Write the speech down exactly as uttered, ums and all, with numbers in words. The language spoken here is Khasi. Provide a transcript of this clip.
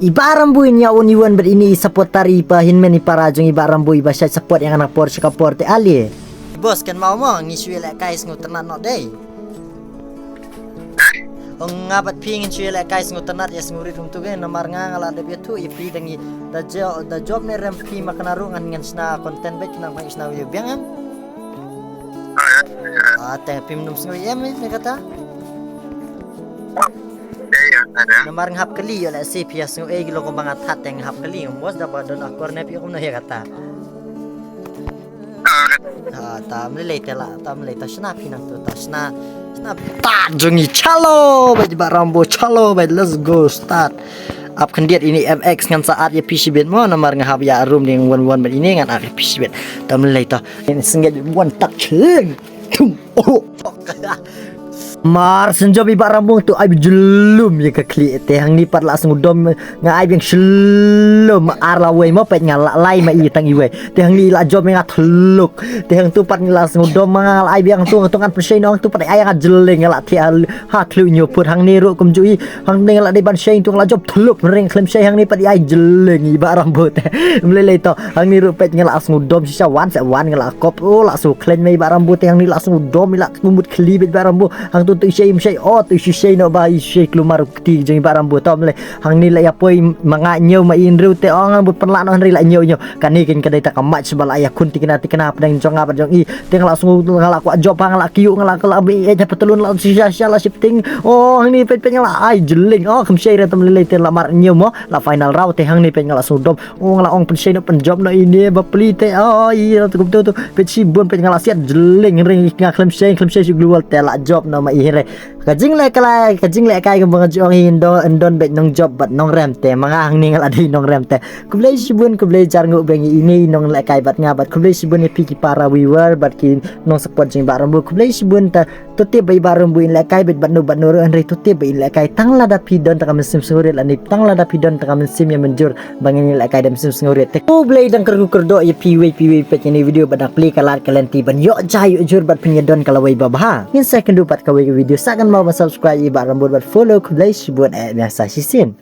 I Bah Rambo in ïa un iwan bad ine i supporter i pa hynmen i para jong i Bah Rambo i ba shait support ïa nga na por sha ka por te ale. Boss kan mau mo ngi shu ïa lehkai sngew tyrnat noh dei. Ong nga bad phi ngin shu ïa lehkai sngew tyrnat ïa sngew rit kumtu ke namar nga nga la dep ïathuh ïa phi da ngi da jo da job ne rem phi ma kane ruh ngan ngan shna content bad khnang ba ngi shna video biang em. Ah, te phim nym sngew em ne kata. Namar nga hap kali ïa lehse phi ïa sngew ei ki long kumba nga that te nga hap kali ngam boss da ba don akor ne phi kumno ïa kata. Ah, tam lei lei te la tam lei ta shna phi nang tu ta shna shna ta jong i chalo bad Bah Rambo chalo bad let's go start. Ap khyndiat ine M X ngan sa at ïa phi shibit mo namar nga hap ïa room ding wan wan bad ine ngan at ïa phi shibit. Tam lei lei ta. Ini sengit wan tak cheng. Tum. Oh. Mar synjop i Bah Rambo tu ai jyllum ïa ka khlieh te hangne pat la sngewdom nga ai biang shlum ar la wei mo peit nga la lai ma i tang i wei te hangne la jop nga thluk te hangtu pat nga la sngewdom nga la ai biang tu tu ngan pynshai nong tu pat ai nga jylleng nga la thia ha thlu nyo put hangne ruh kumjuh i hangne nga la dei ban shai tu nga la jop thluk ring khlem shai hangne pat ai jylleng i Bah Rambo te mlei lei to hangne ruh peit nga la sngewdom shisha wan se wan nga la kop o la sngewkhlem mei Bah Rambo te hangne la sngewdom i la kumut khli beit Bah Rambo hangtu tu i shai im shai o tu i shai no ba i shai klumar kti jong i Bah Rambo to mlei hangne la ïa poi ma nga ñiew ma i hynriew te ong ngan bud pynlah noh hynrei la ñiew ñiew kane kin ka dei ta ka mach ba la ïa khun tikna tikna pdeng jong nga bad jong i te nga la sngew nga la kwah jop ha nga la kiu nga la ka la bi eh patlun la shisha shisha la shifting o hangne peit peit nga la ai jylleng o kham shai re tam lei lei te la mar ñiew mo la final round te hangne peit nga la sngewdom o nga la ong pynshai no pynjop no ine ba pli te o i tu tu tu peit shibun peit nga la siat jylleng re nga khlem shai khlem shai shu global te la jop no ma i re Ka jingleh ka lai ka jingleh kai ka bang jong hi ndon ndon bet nong job bat nong rem te manga hang ning la dei nong rem te. Kublei shibun kublei jar ngu beng ini nong leh kai bat nga bat kublei shibun ni piki para viewer bat ki nong support jing ba rambu kublei shibun ta. Tuti bai ba rambu in leh kai bet bat nu bat nu ro anri tuti bai in leh kai tang lada phi don ta ka mynsiem sngewrit la ni tang lada phi don ta ka mynsiem ya menjur. Bang ini leh kai dem sim sngewrit te. Kublei dang kergu kerdo ya piwei piwei pet ini video bat dang pli kalat kalenti ban yok jai yok jur bat pin ya don kalawai babha. Ngin sa kendu bat kawai video sakan mau ban subscribe i bat rambut bat follow kublei shibun eh biasa sisin.